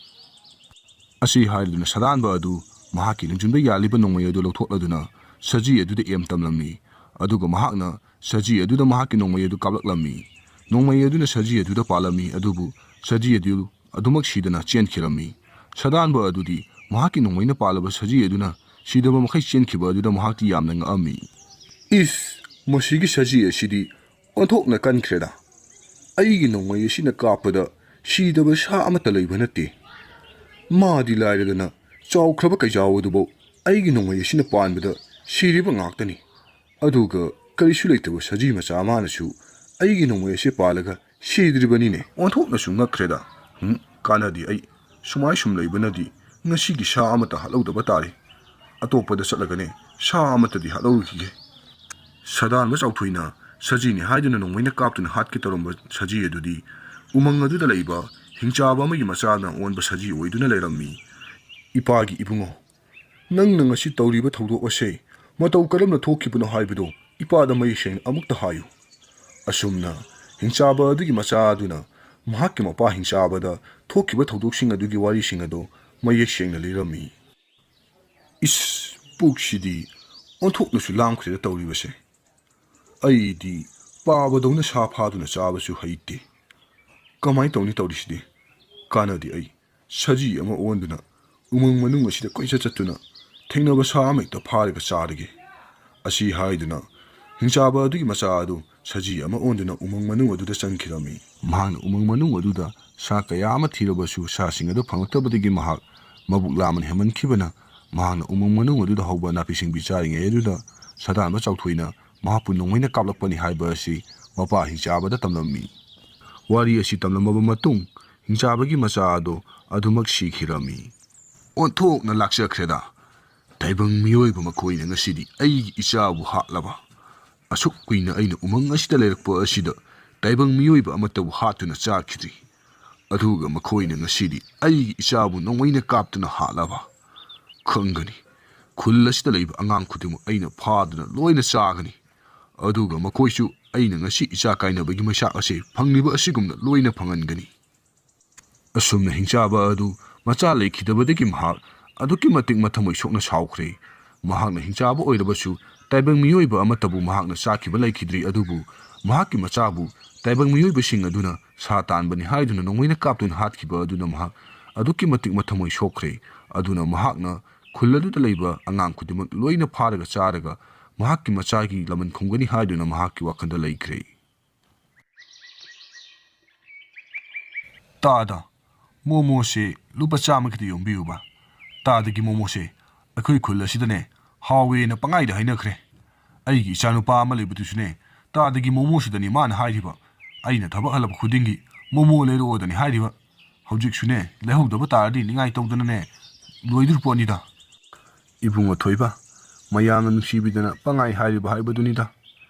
ꯑꯁꯤ ꯍꯥꯏꯔꯗꯨꯅ ꯁꯗꯥꯟꯕ ꯑꯗꯨ ꯃꯍꯥꯛꯀꯤ ꯂꯦꯡꯖꯨꯝꯗ ꯌꯥꯜꯂꯤꯕ ꯅꯣꯡꯃꯩ ꯑꯗꯨ ꯂꯧꯊꯣꯛꯂꯗꯨꯅ ꯁꯖꯤ ꯑꯗꯨꯗ ꯑꯦꯝ ꯇꯝꯂꯝꯃꯤ꯫ ꯑꯗꯨꯒ ꯃꯍꯥꯛꯅ ꯁꯖꯤ ꯑꯗꯨꯗ ꯃꯍꯥꯛꯀꯤ ꯅꯣꯡꯃꯩ ꯑꯗꯨ ꯀꯥꯞꯂꯛꯂꯝꯃꯤ꯫ ꯅꯣꯡꯃꯩ ꯑꯗꯨꯅ ꯁꯖꯤ ꯑꯗꯨꯗ ꯄꯥꯜꯂꯝꯃꯤ, ꯑꯗꯨꯕꯨ ꯁꯖꯤ ꯑꯗꯨ ꯑꯗꯨꯃꯛ ꯁꯤꯗꯅ ꯆꯦꯟꯈꯤꯔꯝꯃꯤ꯫ ꯁꯗꯥꯟꯕ ꯑꯗꯨꯗꯤ ꯃꯍꯥꯛꯀꯤ ꯅꯣꯡꯃꯩꯅ ꯄꯥꯜꯂꯕ ꯁꯖꯤ ꯑꯗꯨꯅ ꯁꯤꯗꯕ ꯃꯈꯩ ꯆꯦꯟꯈꯤꯕ ꯑꯗꯨꯗ ꯃꯍꯥꯛꯇꯤ ꯌꯥꯝꯅ ꯉꯛꯑꯝꯃꯤ꯫ "ꯏꯁ, ꯃꯁꯤꯒꯤ ꯁꯖꯤ ꯑꯁꯤꯗꯤ ꯑꯣꯟꯊꯣꯛꯅ ꯀꯟꯈ꯭ꯔꯦꯗ꯫ ꯑꯩꯒꯤ ꯅꯣꯡꯃꯩ ꯑꯁꯤꯅ ꯀꯥꯞꯄꯗ ꯁꯤꯗꯕ ꯁꯥ ꯑꯃꯠꯇ ꯂꯩꯕ ꯅꯠꯇꯦ꯫ ꯃꯥꯗꯤ ꯂꯥꯏꯔꯗꯅ ꯆꯥꯎꯈ꯭ꯔꯕ ꯀꯩꯖꯥꯎ ꯑꯗꯨꯐꯥꯎ ꯑꯩꯒꯤ ꯅꯣꯡꯃꯩ ꯑꯁꯤꯅ ꯄꯥꯟꯕꯗ ꯁꯤꯔꯤꯕ ꯉꯥꯛꯇꯅꯤ꯫ ꯑꯗꯨꯒ ꯀꯔꯤꯁꯨ ꯂꯩꯇꯕ ꯁꯖꯤ ꯃꯆꯥ ꯑꯃꯅꯁꯨ ꯑꯩꯒꯤ ꯅꯣꯡꯃꯩ ꯑꯁꯤ ꯄꯥꯜꯂꯒ ꯁꯤꯗ꯭ꯔꯤꯕꯅꯤꯅꯦ"꯫ ꯑꯣꯟꯊꯣꯛꯅꯁꯨ ꯉꯛꯈ꯭ꯔꯦꯗ꯫ "ꯍꯨꯝ, ꯀꯥꯟꯅꯗꯦ, ꯑꯩ ꯁꯨꯃꯥꯏ ꯁꯨꯝ ꯂꯩꯕꯅꯗꯤ ꯉꯁꯤꯒꯤ ꯁꯥ ꯑꯃꯠꯇ ꯍꯥꯠꯍꯧꯗꯕ ꯇꯥꯔꯦ꯫ ꯑꯇꯣꯞꯄꯗ ꯆꯠꯂꯒꯅꯦ ꯁꯥ ꯑꯃꯠꯇꯗꯤ ꯍꯥꯠꯍꯧꯔꯨꯈꯤꯒꯦ"꯫ ꯁꯗꯥꯟꯕ ꯆꯥꯎꯊꯣꯏꯅ ꯁꯖꯤꯅꯤ ꯍꯥꯏꯗꯨꯅ ꯅꯣꯡꯃꯩꯅ ꯀꯥꯞꯇꯨꯅ ꯍꯥꯠꯀꯦ ꯇꯧꯔꯝꯕ ꯁꯖꯤ ꯑꯗꯨꯗꯤ ꯎꯃꯪ ꯑꯗꯨꯗ ꯂꯩꯕ ꯍꯤꯡꯆꯥꯕ ꯑꯃꯒꯤ ꯃꯆꯥꯅ ꯑꯣꯟꯕ ꯁꯖꯤ ꯑꯣꯏꯗꯨꯅ ꯂꯩꯔꯝꯃꯤ꯫ "ꯏꯄꯥꯒꯤ ꯏꯕꯨꯡꯉꯣ, ꯅꯪꯅ ꯉꯁꯤ ꯇꯧꯔꯤꯕ ꯊꯧꯗꯣꯛ ꯑꯁꯦ ꯃꯇꯧ ꯀꯔꯝꯅ ꯊꯣꯛꯈꯤꯕꯅꯣ ꯍꯥꯏꯕꯗꯨ ꯏꯄꯥꯗ ꯃꯌꯦꯛ ꯁꯦꯡꯅ ꯑꯃꯨꯛꯇ ꯍꯥꯏꯌꯨ"꯫ ꯑꯁꯨꯝꯅ ꯍꯤꯡꯆꯥꯕ ꯑꯗꯨꯒꯤ ꯃꯆꯥ ꯑꯗꯨꯅ ꯃꯍꯥꯛꯀꯤ ꯃꯄꯥ ꯍꯤꯡꯆꯥꯕꯗ ꯊꯣꯛꯈꯤꯕ ꯊꯧꯗꯣꯛꯁꯤꯡ ꯑꯗꯨꯒꯤ ꯋꯥꯔꯤꯁꯤꯡ ꯑꯗꯨ ꯃꯌꯦꯛ ꯁꯦꯡꯅ ꯂꯤꯔꯝꯃꯤ꯫ "ꯏꯁ, ꯄꯨꯛꯁꯤꯗꯤ ꯑꯣꯟꯊꯣꯛꯅꯁꯨ ꯂꯥꯝꯈ꯭ꯔꯦꯗ ꯇꯧꯔꯤꯕꯁꯦ꯫ ꯑꯩꯗꯤ ꯄꯥꯕꯗꯧꯅ ꯁꯥ ꯐꯥꯗꯨꯅ ꯆꯥꯕꯁꯨ ꯍꯩꯇꯦ꯫ ꯀꯃꯥꯏꯅ ꯇꯧꯅꯤ ꯇꯧꯔꯤꯁꯤꯗꯤ? ꯀꯥꯟꯅꯗꯦ, ꯑꯩ ꯁꯖꯤ ꯑꯃ ꯑꯣꯟꯗꯨꯅ ꯎꯃꯪ ꯃꯅꯨꯡ ꯑꯁꯤꯗ ꯀꯣꯏꯆꯠ ꯆꯠꯇꯨꯅ ꯊꯦꯡꯅꯕ ꯁꯥ ꯑꯃ ꯍꯦꯛꯇ ꯐꯥꯔꯒ ꯆꯥꯔꯒꯦ"꯫ ꯑꯁꯤ ꯍꯥꯏꯗꯨꯅ ꯍꯤꯡꯆꯥꯕ ꯑꯗꯨꯒꯤ ꯃꯆꯥ ꯑꯗꯨ ꯁꯖꯤ ꯑꯃ ꯑꯣꯟꯗꯨꯅ ꯎꯃꯪ ꯃꯅꯨꯡ ꯑꯗꯨꯗ ꯆꯪꯈꯤꯔꯝꯃꯤ꯫ ꯃꯍꯥꯛꯅ ꯎꯃꯪ ꯃꯅꯨꯡ ꯑꯗꯨꯗ ꯁꯥ ꯀꯌꯥ ꯑꯃ ꯊꯤꯔꯕꯁꯨ ꯁꯥꯁꯤꯡ ꯑꯗꯨ ꯐꯪꯂꯛꯇꯕꯗꯒꯤ ꯃꯍꯥꯛ ꯃꯕꯨꯛ ꯂꯥꯝꯃꯅ ꯍꯦꯟꯃꯟꯈꯤꯕꯅ ꯃꯍꯥꯛꯅ ꯎꯃꯪ ꯃꯅꯨꯡ ꯑꯗꯨꯗ ꯍꯧꯕ ꯅꯥꯄꯤ ꯁꯤꯡꯕꯤ ꯆꯥꯔꯤꯉꯩ ꯑꯗꯨꯗ ꯁꯗꯥꯟꯕ ꯆꯥꯎꯊꯣꯏꯅ ꯃꯍꯥꯛꯄꯨ ꯅꯣꯡꯃꯩꯅ ꯀꯥꯞꯂꯛꯄꯅꯤ ꯍꯥꯏꯕ ꯑꯁꯤ ꯃꯄꯥ ꯍꯤꯡꯆꯥꯕꯗ ꯇꯝꯂꯝꯃꯤ꯫ ꯋꯥꯔꯤ ꯑꯁꯤ ꯇꯝꯂꯝꯃꯕ ꯃꯇꯨꯡ ꯍꯤꯡꯆꯥꯕꯒꯤ ꯃꯆꯥ ꯑꯗꯣ ꯑꯗꯨꯃꯛ ꯁꯤꯈꯤꯔꯝꯃꯤ꯫ "ꯑꯣꯟꯊꯣꯛꯅ ꯂꯥꯛꯆꯈ꯭ꯔꯦꯗ꯫ ꯇꯥꯏꯕꯪ ꯃꯤꯑꯣꯏꯕ ꯃꯈꯣꯏꯅ ꯉꯁꯤꯗꯤ ꯑꯩꯒꯤ ꯏꯆꯥꯕꯨ ꯍꯥꯠꯂꯕ꯫ ꯑꯁꯨꯛ ꯀꯨꯏꯅ ꯑꯩꯅ ꯎꯃꯪ ꯑꯁꯤꯗ ꯂꯩꯔꯛꯄ ꯑꯁꯤꯗ ꯇꯥꯏꯕꯪ ꯃꯤꯑꯣꯏꯕ ꯑꯃꯠꯇꯕꯨ ꯍꯥꯠꯇꯨꯅ ꯆꯥꯈꯤꯗ꯭ꯔꯤ꯫ ꯑꯗꯨꯒ ꯃꯈꯣꯏꯅ ꯉꯁꯤꯗꯤ ꯑꯩꯒꯤ ꯏꯆꯥꯕꯨ ꯅꯣꯡꯃꯩꯅ ꯀꯥꯞꯇꯨꯅ ꯍꯥꯠꯂꯕ ꯈꯪꯒꯅꯤ꯫ ꯈꯨꯜ ꯑꯁꯤꯗ ꯂꯩꯕ ꯑꯉꯥꯡ ꯈꯨꯗꯤꯡꯃꯛ ꯑꯩꯅ ꯐꯥꯗꯨꯅ ꯂꯣꯏꯅ ꯆꯥꯒꯅꯤ꯫ ꯑꯗꯨꯒ ꯃꯈꯣꯏꯁꯨ ꯑꯩꯅ ꯉꯁꯤ ꯏꯆꯥ ꯀꯥꯏꯅꯕꯒꯤ ꯃꯩꯁꯥꯛ ꯑꯁꯤ ꯐꯪꯂꯤꯕ ꯑꯁꯤꯒꯨꯝꯅ ꯂꯣꯏꯅ ꯐꯪꯍꯟꯒꯅꯤ꯫ ꯑꯁꯨꯝꯅ ꯍꯤꯡꯆꯥꯕ ꯑꯗꯨ ꯃꯆꯥ ꯂꯩꯈꯤꯗꯕꯗꯒꯤ ꯃꯍꯥꯛ ꯑꯗꯨꯛꯀꯤ ꯃꯇꯤꯛ ꯃꯊꯃꯣꯏ ꯁꯣꯛꯅ ꯁꯥꯎꯈ꯭ꯔꯦ꯫ ꯃꯍꯥꯛꯅ ꯍꯤꯡꯆꯥꯕ ꯑꯣꯏꯔꯕꯁꯨ ꯇꯥꯏꯕꯪ ꯃꯤꯑꯣꯏꯕ ꯑꯃꯠꯇꯕꯨ ꯃꯍꯥꯛꯅ ꯆꯥꯈꯤꯕ ꯂꯩꯈꯤꯗ꯭ꯔꯤ, ꯑꯗꯨꯕꯨ ꯃꯍꯥꯛꯀꯤ ꯃꯆꯥꯕꯨ ꯇꯥꯏꯕꯪ ꯃꯤꯑꯣꯏꯕꯁꯤꯡ ꯑꯗꯨꯅ ꯁꯥ ꯇꯥꯟꯕꯅꯤ ꯍꯥꯏꯗꯨꯅ ꯅꯣꯡꯃꯩꯅ ꯀꯥꯞꯇꯨꯅ ꯍꯥꯠꯈꯤꯕ ꯑꯗꯨꯅ ꯃꯍꯥꯛ ꯑꯗꯨꯛꯀꯤ ꯃꯇꯤꯛ ꯃꯊꯃꯣꯏ ꯁꯣꯛꯈ꯭ꯔꯦ꯫ ꯑꯗꯨꯅ ꯃꯍꯥꯛꯅ ꯈꯨꯜ ꯑꯗꯨꯗ ꯂꯩꯕ ꯑꯉꯥꯡ ꯈꯨꯗꯤꯡꯃꯛ ꯂꯣꯏꯅ ꯐꯥꯔꯒ ꯆꯥꯔꯒ ꯃꯍꯥꯛꯀꯤ ꯃꯆꯥꯒꯤ ꯂꯃꯟ ꯈꯨꯝꯒꯅꯤ ꯍꯥꯏꯗꯨꯅ ꯃꯍꯥꯛꯀꯤ ꯋꯥꯈꯜꯗ ꯂꯩꯈ꯭ꯔꯦ꯫ ꯇꯥꯗ, ꯃꯣꯃꯣꯁꯦ ꯂꯨꯄꯥ ꯆꯥꯝꯃ ꯈꯤꯇ ꯌꯣꯝꯕꯤꯌꯨꯕ꯫ ꯇꯥꯗꯒꯤ ꯃꯣꯃꯣꯁꯦ ꯑꯩꯈꯣꯏ ꯈꯨꯜ ꯑꯁꯤꯗꯅꯦ ꯍꯥꯎꯋꯦꯅ ꯄꯪꯍꯥꯏꯗ ꯍꯥꯏꯅꯈ꯭ꯔꯦ꯫ ꯑꯩꯒꯤ ꯏꯆꯥꯅꯨꯄꯥ ꯑꯃ ꯂꯩꯕꯗꯨꯁꯨꯅꯦ, ꯇꯥꯗꯒꯤ ꯃꯣꯃꯣꯁꯤꯗꯅꯤ ꯃꯥꯅ ꯍꯥꯏꯔꯤꯕ꯫ ꯑꯩꯅ ꯊꯕꯛ ꯍꯜꯂꯛꯄ ꯈꯨꯗꯤꯡꯒꯤ ꯃꯣꯃꯣ ꯂꯩꯔꯛꯑꯣꯗꯅꯤ ꯍꯥꯏꯔꯤꯕ꯫ ꯍꯧꯖꯤꯛꯁꯨꯅꯦ, ꯂꯩꯍꯧꯗꯕ ꯇꯥꯔꯗꯤ ꯅꯤꯡꯉꯥꯏ ꯇꯧꯗꯅꯅꯦ ꯂꯣꯏꯗꯣꯔ ꯄꯣꯠꯅꯤꯗ꯫ ꯏꯕꯨꯡꯉꯣ ꯊꯣꯏꯕ, ꯃꯌꯥꯝꯅ ꯅꯨꯡꯁꯤꯕꯤꯗꯅ ꯄꯪꯍꯥꯏ ꯍꯥꯏꯔꯤꯕ ꯍꯥꯏꯕꯗꯨꯅꯤꯗ꯫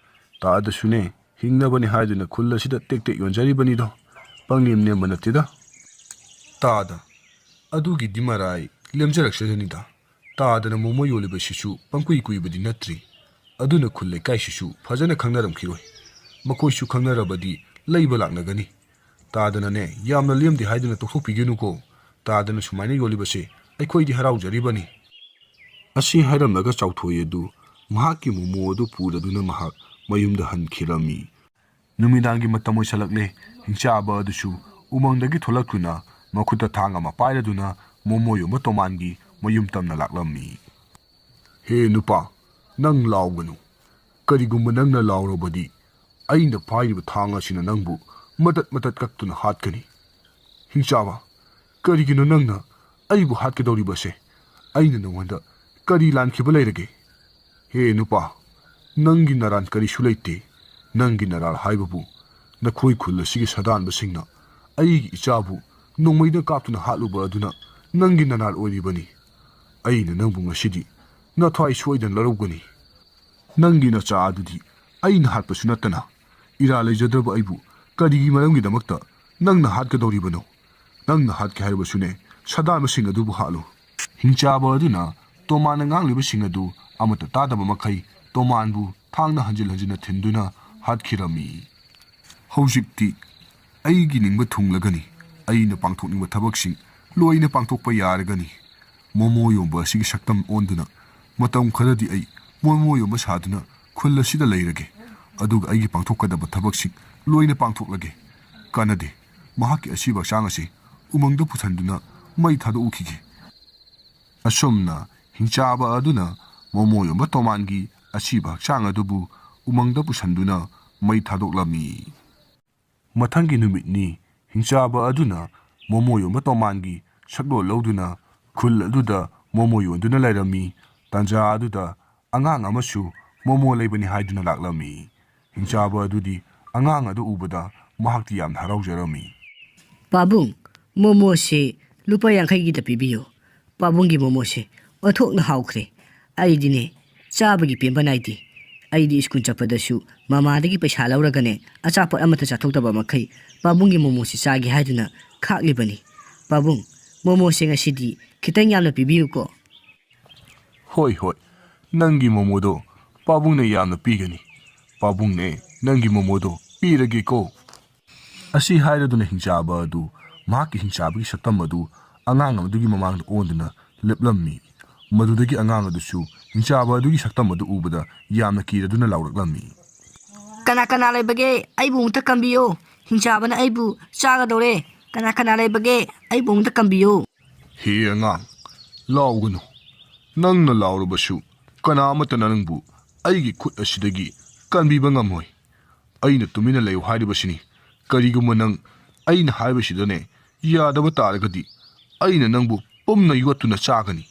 ꯇꯥꯗꯁꯨꯅꯦ, ꯍꯤꯡꯅꯕꯅꯤ ꯍꯥꯏꯗꯨꯅ ꯈꯨꯜ ꯑꯁꯤꯗ ꯇꯦꯛ ꯇꯦꯛ ꯌꯣꯟꯖꯔꯤꯕꯅꯤꯗꯣ꯫ ꯄꯪꯂꯦꯝ ꯂꯦꯝꯕ ꯅꯠꯇꯦꯗ꯫ ꯇꯥꯗ, ꯑꯗꯨꯒꯤꯗꯤ ꯃꯔꯥꯏ ꯂꯦꯝꯖꯔꯛꯆꯖꯅꯤꯗ꯫ ꯇꯥꯗꯅ ꯃꯣꯃꯣ ꯌꯣꯜꯂꯤꯕꯁꯤꯁꯨ ꯄꯪꯀꯨꯏ ꯀꯨꯏꯕꯗꯤ ꯅꯠꯇ꯭ꯔꯤ꯫ ꯑꯗꯨꯅ ꯈꯨꯜ ꯂꯩꯀꯥꯏꯁꯤꯁꯨ ꯐꯖꯅ ꯈꯪꯅꯔꯝꯈꯤꯔꯣꯏ꯫ ꯃꯈꯣꯏꯁꯨ ꯈꯪꯅꯔꯕꯗꯤ ꯂꯩꯕ ꯂꯥꯛꯅꯒꯅꯤ꯫ ꯇꯥꯗꯅꯅꯦ, ꯌꯥꯝꯅ ꯂꯦꯝꯗꯦ ꯍꯥꯏꯗꯨꯅ ꯇꯣꯛꯊꯣꯛꯄꯤꯒꯅꯨꯀꯣ꯫ ꯇꯥꯗꯅ ꯁꯨꯃꯥꯏꯅ ꯌꯣꯜꯂꯤꯕꯁꯦ ꯑꯩꯈꯣꯏꯗꯤ ꯍꯔꯥꯎꯖꯔꯤꯕꯅꯤ꯫ ꯑꯁꯤ ꯍꯥꯏꯔꯝꯂꯒ ꯆꯥꯎꯊꯣꯏ ꯑꯗꯨ ꯃꯍꯥꯛꯀꯤ ꯃꯣꯃꯣ ꯑꯗꯨ ꯄꯨꯔꯗꯨꯅ ꯃꯍꯥꯛ ꯃꯌꯨꯝꯗ ꯍꯟꯈꯤꯔꯝꯃꯤ꯫ ꯅꯨꯃꯤꯗꯥꯡꯒꯤ ꯃꯇꯝ ꯑꯣꯏꯁꯜꯂꯛꯂꯦ꯫ ꯍꯤꯡꯆꯥꯕ ꯑꯗꯨꯁꯨ ꯎꯃꯪꯗꯒꯤ ꯊꯣꯛꯂꯛꯇꯨꯅ ꯃꯈꯨꯠꯇ ꯊꯥꯡ ꯑꯃ ꯄꯥꯏꯔꯗꯨꯅ ꯃꯣꯃꯣ ꯌꯣꯟꯕ ꯇꯣꯃꯥꯟꯒꯤ ꯃꯌꯨꯝ ꯇꯝꯅ ꯂꯥꯛꯂꯝꯃꯤ꯫ "ꯍꯦ ꯅꯨꯄꯥ, ꯅꯪ ꯂꯥꯎꯒꯅꯨ꯫ ꯀꯔꯤꯒꯨꯝꯕ ꯅꯪꯅ ꯂꯥꯎꯔꯕꯗꯤ ꯑꯩꯅ ꯄꯥꯏꯔꯤꯕ ꯊꯥꯡ ꯑꯁꯤꯅ ꯅꯪꯕꯨ ꯃꯇꯠ ꯃꯇꯠ ꯀꯛꯇꯨꯅ ꯍꯥꯠꯀꯅꯤ꯫ ꯍꯤꯡꯆꯥꯕ, ꯀꯔꯤꯒꯤꯅꯣ ꯅꯪꯅ ꯑꯩꯕꯨ ꯍꯥꯠꯀꯗꯧꯔꯤꯕꯁꯦ? ꯑꯩꯅ ꯅꯉꯣꯟꯗ ꯀꯔꯤ ꯂꯥꯟꯈꯤꯕ ꯂꯩꯔꯒꯦ? ꯍꯦ ꯅꯨꯄꯥ, ꯅꯪꯒꯤ ꯅꯔꯥꯟ ꯀꯔꯤꯁꯨ ꯂꯩꯇꯦ꯫ ꯅꯪꯒꯤ ꯅꯔꯥꯜ ꯍꯥꯏꯕꯕꯨ ꯅꯈꯣꯏ ꯈꯨꯜ ꯑꯁꯤꯒꯤ ꯁꯥꯗꯥꯟꯕꯁꯤꯡꯅ ꯑꯩꯒꯤ ꯏꯆꯥꯕꯨ ꯅꯣꯡꯃꯩꯅ ꯀꯥꯞꯇꯨꯅ ꯍꯥꯠꯂꯨꯕ ꯑꯗꯨꯅ ꯅꯪꯒꯤ ꯅꯔꯥꯜ ꯑꯣꯏꯔꯤꯕꯅꯤ꯫ ꯑꯩꯅ ꯅꯪꯕꯨ ꯉꯁꯤꯗꯤ ꯅꯊ꯭ꯋꯥꯏ ꯁꯣꯏꯗꯅ ꯂꯧꯔꯧꯒꯅꯤ꯫ ꯅꯪꯒꯤ ꯅꯆꯥ ꯑꯗꯨꯗꯤ ꯑꯩꯅ ꯍꯥꯠꯄꯁꯨ ꯅꯠꯇꯅ ꯏꯔꯥ ꯂꯩꯖꯗ꯭ꯔꯕ ꯑꯩꯕꯨ ꯀꯔꯤꯒꯤ ꯃꯔꯝꯒꯤꯗꯃꯛꯇ ꯅꯪꯅ ꯍꯥꯠꯀꯗꯧꯔꯤꯕꯅꯣ?" "ꯅꯪꯅ ꯍꯥꯠꯀꯦ ꯍꯥꯏꯔꯕꯁꯨꯅꯦ, ꯁꯥꯗꯥꯟꯕꯁꯤꯡ ꯑꯗꯨꯕꯨ ꯍꯥꯠꯂꯨ"꯫ ꯍꯤꯡꯆꯥꯕ ꯑꯗꯨꯅ ꯇꯣꯃꯥꯟꯅ ꯉꯥꯡꯂꯤꯕꯁꯤꯡ ꯑꯗꯨ ꯑꯃꯠꯇ ꯇꯥꯗꯕ ꯃꯈꯩ ꯇꯣꯃꯥꯟꯕꯨ ꯊꯥꯡꯅ ꯍꯟꯖꯤꯟ ꯍꯟꯖꯤꯟꯅ ꯊꯤꯟꯗꯨꯅ ꯍꯥꯠꯈꯤꯔꯝꯃꯤ꯫ "ꯍꯧꯖꯤꯛꯇꯤ ꯑꯩꯒꯤ ꯅꯤꯡꯕ ꯊꯨꯡꯂꯒꯅꯤ꯫ ꯑꯩꯅ ꯄꯥꯡꯊꯣꯛꯅꯤꯡꯕ ꯊꯕꯛꯁꯤꯡ ꯂꯣꯏꯅ ꯄꯥꯡꯊꯣꯛꯄ ꯌꯥꯔꯒꯅꯤ꯫ ꯃꯣꯃꯣ ꯌꯣꯟꯕ ꯑꯁꯤꯒꯤ ꯁꯛꯇꯝ ꯑꯣꯟꯗꯨꯅ ꯃꯇꯝ ꯈꯔꯗꯤ ꯑꯩ ꯃꯣꯃꯣ ꯌꯣꯟꯕ ꯁꯥꯗꯨꯅ ꯈꯨꯜ ꯑꯁꯤꯗ ꯂꯩꯔꯒꯦ꯫ ꯑꯗꯨꯒ ꯑꯩꯒꯤ ꯄꯥꯡꯊꯣꯛꯀꯗꯕ ꯊꯕꯛꯁꯤꯡ ꯂꯣꯏꯅ ꯄꯥꯡꯊꯣꯛꯂꯒꯦ꯫ ꯀꯥꯟꯅꯗꯦ, ꯃꯍꯥꯛꯀꯤ ꯑꯁꯤꯕ ꯍꯛꯆꯥꯡ ꯑꯁꯤ ꯎꯃꯪꯗ ꯄꯨꯁꯟꯗꯨꯅ ꯃꯩ ꯊꯥꯗꯣꯛꯎꯈꯤꯒꯦ"꯫ ꯑꯁꯨꯝꯅ ꯍꯤꯡꯆꯥꯕ ꯑꯗꯨꯅ ꯃꯣꯃꯣ ꯌꯣꯟꯕ ꯇꯣꯃꯥꯟꯒꯤ ꯑꯁꯤꯕ ꯍꯛꯆꯥꯡ ꯑꯗꯨꯕꯨ ꯎꯃꯪꯗ ꯄꯨꯁꯟꯗꯨꯅ ꯃꯩ ꯊꯥꯗꯣꯛꯂꯝꯃꯤ꯫ ꯃꯊꯪꯒꯤ ꯅꯨꯃꯤꯠꯅꯤ꯫ ꯍꯤꯡꯆꯥꯕ ꯑꯗꯨꯅ ꯃꯣꯃꯣ ꯌꯣꯟꯕ ꯇꯣꯃꯥꯟꯒꯤ ꯁꯛꯂꯣꯟ ꯂꯧꯗꯨꯅ ꯈꯨꯜ ꯑꯗꯨꯗ ꯃꯣꯃꯣ ꯌꯣꯟꯗꯨꯅ ꯂꯩꯔꯝꯃꯤ꯫ ꯇꯥꯟꯖꯥ ꯑꯗꯨꯗ ꯑꯉꯥꯡ ꯑꯃꯁꯨ ꯃꯣꯃꯣ ꯂꯩꯕꯅꯤ ꯍꯥꯏꯗꯨꯅ ꯂꯥꯛꯂꯝꯃꯤ꯫ ꯍꯤꯡꯆꯥꯕ ꯑꯗꯨꯗꯤ ꯑꯉꯥꯡ ꯑꯗꯨ ꯎꯕꯗ ꯃꯍꯥꯛꯇꯤ ꯌꯥꯝꯅ ꯍꯔꯥꯎꯖꯔꯝꯃꯤ꯫ "ꯄꯥꯕꯨꯡ, ꯃꯣꯃꯣꯁꯦ ꯂꯨꯄꯥ ꯌꯥꯡꯈꯩꯒꯤꯗ ꯄꯤꯕꯤꯌꯨ꯫ ꯄꯥꯕꯨꯡꯒꯤ ꯃꯣꯃꯣꯁꯦ ꯑꯣꯟꯊꯣꯛꯅ ꯍꯥꯎꯈ꯭ꯔꯦ꯫ ꯑꯩꯗꯤꯅꯦ, ꯆꯥꯕꯒꯤ ꯄꯦꯟꯕ ꯅꯥꯏꯗꯦ꯫ ꯑꯩꯗꯤ ꯁ꯭ꯀꯨꯜ ꯆꯠꯄꯗꯁꯨ ꯃꯃꯥꯗꯒꯤ ꯄꯩꯁꯥ ꯂꯧꯔꯒꯅꯦ, ꯑꯆꯥꯄꯣꯠ ꯑꯃꯠꯇ ꯆꯥꯊꯣꯛꯇꯕ ꯃꯈꯩ ꯄꯥꯕꯨꯡꯒꯤ ꯃꯣꯃꯣꯁꯦ ꯆꯥꯒꯦ ꯍꯥꯏꯗꯨꯅ ꯈꯥꯛꯂꯤꯕꯅꯤ꯫ ꯄꯥꯕꯨꯡ, ꯃꯣꯃꯣꯁꯦ ꯉꯁꯤꯗꯤ ꯈꯤꯇꯪ ꯌꯥꯝꯅ ꯄꯤꯕꯤꯌꯨꯀꯣ"꯫ "ꯍꯣꯏ, ꯍꯣꯏ, ꯅꯪꯒꯤ ꯃꯣꯃꯣꯗꯣ ꯄꯥꯕꯨꯡꯅ ꯌꯥꯝꯅ ꯄꯤꯒꯅꯤ꯫ ꯄꯥꯕꯨꯡꯅꯦ, ꯅꯪꯒꯤ ꯃꯣꯃꯣꯗꯣ ꯄꯤꯔꯒꯦꯀꯣ"꯫ ꯑꯁꯤ ꯍꯥꯏꯔꯗꯨꯅ ꯍꯤꯡꯆꯥꯕ ꯑꯗꯨ ꯃꯍꯥꯛꯀꯤ ꯍꯤꯡꯆꯥꯕꯒꯤ ꯁꯛꯇꯝ ꯑꯗꯨ ꯑꯉꯥꯡ ꯑꯗꯨꯒꯤ ꯃꯃꯥꯡꯗ ꯑꯣꯟꯗꯨꯅ ꯂꯦꯞꯂꯝꯃꯤ꯫ ꯃꯗꯨꯗꯒꯤ ꯑꯉꯥꯡ ꯑꯗꯨꯁꯨ ꯍꯤꯡꯆꯥꯕ ꯑꯗꯨꯒꯤ ꯁꯛꯇꯝ ꯑꯗꯨ ꯎꯕꯗ ꯌꯥꯝꯅ ꯀꯤꯔꯗꯨꯅ ꯂꯥꯎꯔꯛꯂꯝꯃꯤ꯫ "ꯀꯅꯥ ꯀꯅꯥ ꯂꯩꯕꯒꯦ? ꯑꯩꯕꯨ ꯑꯃꯨꯛꯇ ꯀꯟꯕꯤꯌꯨ꯫ ꯍꯤꯡꯆꯥꯕꯅ ꯑꯩꯕꯨ ꯆꯥꯒꯗꯧꯔꯦ꯫ ꯀꯅꯥ ꯀꯅꯥ ꯂꯩꯕꯒꯦ? ꯑꯩꯕꯨ ꯑꯃꯨꯛꯇ ꯀꯟꯕꯤꯌꯨ"꯫ "ꯍꯦ ꯑꯉꯥꯡ, ꯂꯥꯎꯒꯅꯨ꯫ ꯅꯪꯅ ꯂꯥꯎꯔꯕꯁꯨ ꯀꯅꯥ ꯑꯃꯠꯇꯅ ꯅꯪꯕꯨ ꯑꯩꯒꯤ ꯈꯨꯠ ꯑꯁꯤꯗꯒꯤ ꯀꯟꯕꯤꯕ ꯉꯝꯃꯣꯏ꯫ ꯑꯩꯅ ꯇꯨꯃꯤꯟꯅ ꯂꯩꯌꯨ ꯍꯥꯏꯔꯤꯕꯁꯤꯅꯤ꯫ ꯀꯔꯤꯒꯨꯝꯕ ꯅꯪ ꯑꯩꯅ ꯍꯥꯏꯕꯁꯤꯗꯅꯦ ꯌꯥꯗꯕ ꯇꯥꯔꯒꯗꯤ ꯑꯩꯅ ꯅꯪꯕꯨ ꯄꯨꯝꯅ ꯌꯣꯠꯇꯨꯅ ꯆꯥꯒꯅꯤ"꯫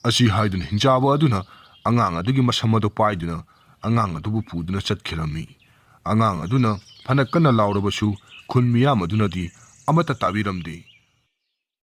ꯑꯁꯤ ꯍꯥꯏꯗꯨꯅ ꯍꯤꯡꯆꯥꯕ ꯑꯗꯨꯅ ꯑꯉꯥꯡ ꯑꯗꯨꯒꯤ ꯃꯁꯝ ꯑꯗꯨ ꯄꯥꯏꯗꯨꯅ ꯑꯉꯥꯡ ꯑꯗꯨꯕꯨ ꯄꯨꯗꯨꯅ ꯆꯠꯈꯤꯔꯝꯃꯤ꯫ ꯑꯉꯥꯡ ꯑꯗꯨꯅ ꯐꯅ ꯀꯟꯅ ꯂꯥꯎꯔꯕꯁꯨ ꯈꯨꯟ ꯃꯤꯌꯥꯝ ꯑꯗꯨꯅꯗꯤ ꯑꯃꯠꯇ ꯇꯥꯕꯤꯔꯝꯗꯦ꯫